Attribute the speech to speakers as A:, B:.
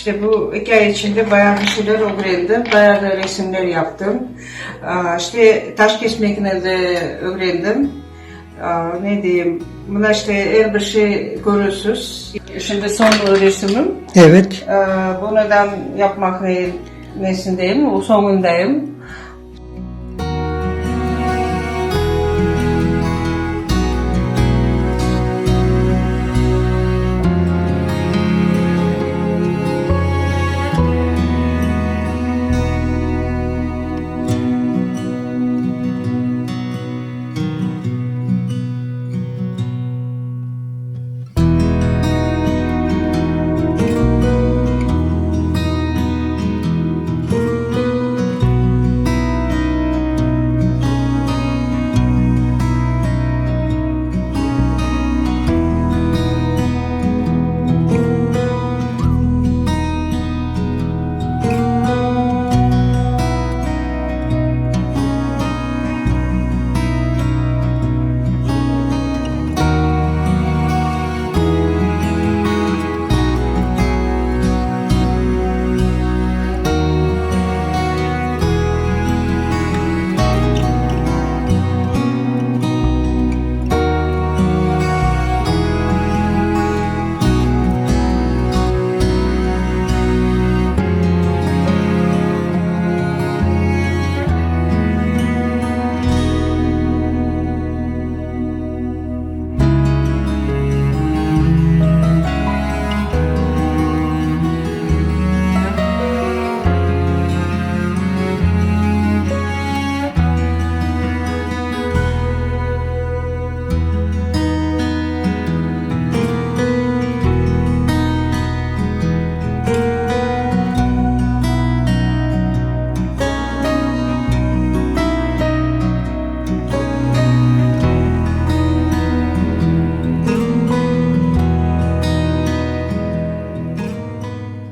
A: İşte bu eki ay içinde bayağı bir şeyler ögrendim, bayağı da resimler yaptım. İşte taş kesmekni de ögrendim. Ne deyim, mına işte er bir şey köresiz. Şimdi soñ resimim.
B: Evet.
A: Bunı da yapmaq nesindeyim, soñundayım.